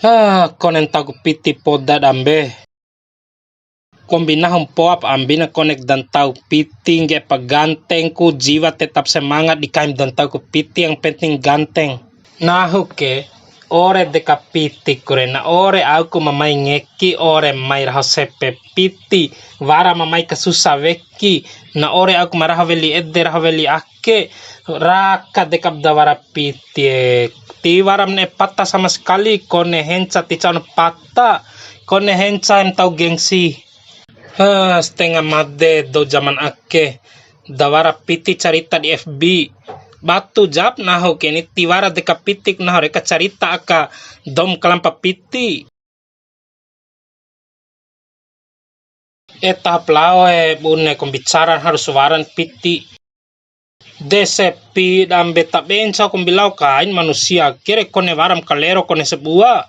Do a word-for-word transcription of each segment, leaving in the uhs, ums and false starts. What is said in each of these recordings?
Ha, kone ntauku piti poda dambe. Kombi nahu mpoap ambina konek da ntau piti ngge'e pa gantengku, jiwa tetap semangat di kaim da ntauku piti, yang penting ganteng. Nahu ke, ore deka pitiku re, na ore auku ma mai ngeki, ore mai raho sepe piti, wara ma mai kasusa weki, na ore auku ma raho weli ede, raho weli ake, raka deka ba da wara piti e. Tiwara ma ne'e pata sama sekali, kone henca ti cauna pata, kone henca em tau gengsi. Ha, setengah made dou zaman ake. Da wara piti carita di F B. Batu jap nahu ke ni tiwara deka pitik nahu re ka carita aka dou ma kalampa piti. E tahap lao e bune kombi caran harus waran piti. De sepi dambe ta be ncau kombi lao kain manusia kere kone wara ma kalero kone sabua.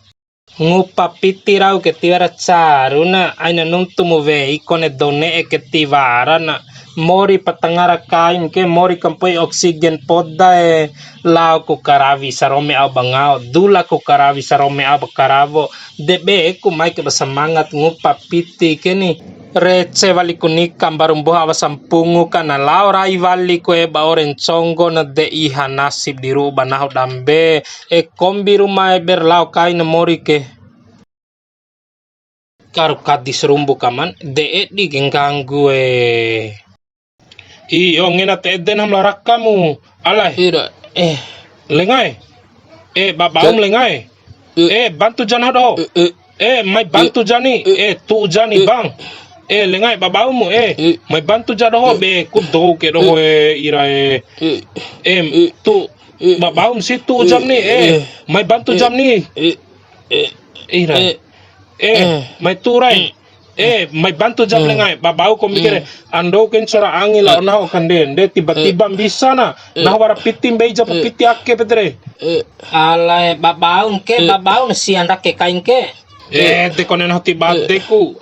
Ngupa piti rau ke tiwara caruna, aina nuntu mu wei kone dou ne'e ke tiwara na. Mori pa tangara kain ke, mori kampoi oksigen poda e, lao ku karawi sarome au ba ngao, dula ku karawi sarome au ba karawo, de be ku mai ke ba semangat ngupa piti ke ni. Rece wali ku nika mbaru mboha awa sampungu ka na lao rai wali ku e ba ore nconggo na de iha nasib di ru'u ba nahu dambe. E kombi rumae ber lao kain mori ke. Karu kadi sarumbu kaman, de edi ke ngganggu e. Iyo, ngena te ede nahu ma lao rakamu. Alai. Ira, eh. Lengae. Eh, babaum lengae. Eh, bantu jana doho. Eh, mai bantu jani. Eh, tu jani, Bang. Eh, lengae babaumu. Eh, mai bantu ja doho. Be, ku dou ke doho, eh, ira, eh. Em, tu. Babau ma situ jam ni, eh. Mai bantu jam ni. Ira. Eh, mai tu rai. Eh, mai bantu jam lengae. Babau ko mikir, ando ke ncora angi lao nahu kande, nde tiba-tiba bisa na. Nahu wara piti mbei ja piti ake petre. Alae, babau ke, babau na sia ndake kain ke. Eh, de kone nahu tiba de ku.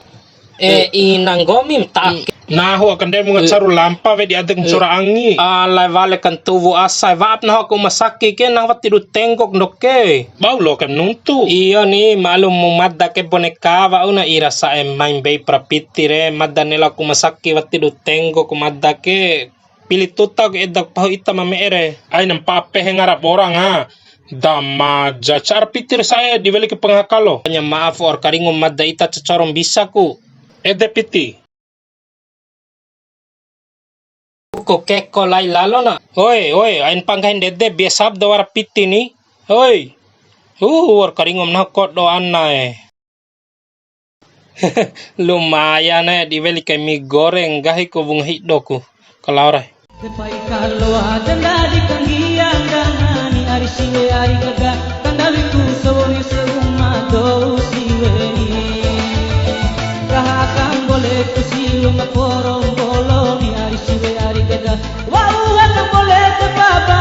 Eh, ina nggomi ma ta ake. Nahu aka nde mu ngacaru lampa we di adek ncora angi. Alai wale kantuwu asa, wa'ap nahu aka uma saki ke, nahu wati du tenggok ndoke. Bau lo kan nuntu. Iyo ni, maklum mu mada ke boneka, wa'u na ira sa'e mai mbei pra piti re, mada nela aka uma saki wati du tenggok mada ke. Pili tuta ku eda ku pahu ita ma me'e re. Aina mpa'a pehe ngara borang ha. Da maja cara piti re sa'e di weli ke pangaha kalo. Nya maaf wa'ur karingu mada ita cacoro mbisa ku. Ede piti. Ku keko lai lalo na. Oi, oi, ain panggahin dede biasa da wara piti ni. Oi. Uh, wa'ur karingu nahu kodo ana e. Lumayan e, di weli kai mi goreng, nggahi ku wunga hido ku. Kalao re. Sepai kalo ada ndadi kanggia nggahani ari siwe ari gaga, kanggawi ku sawori seuma dou siwe ni. Raha kambole ku siwe ma poro mbolo ni ari siwe ari gaga. Wa'u aka mbole te baba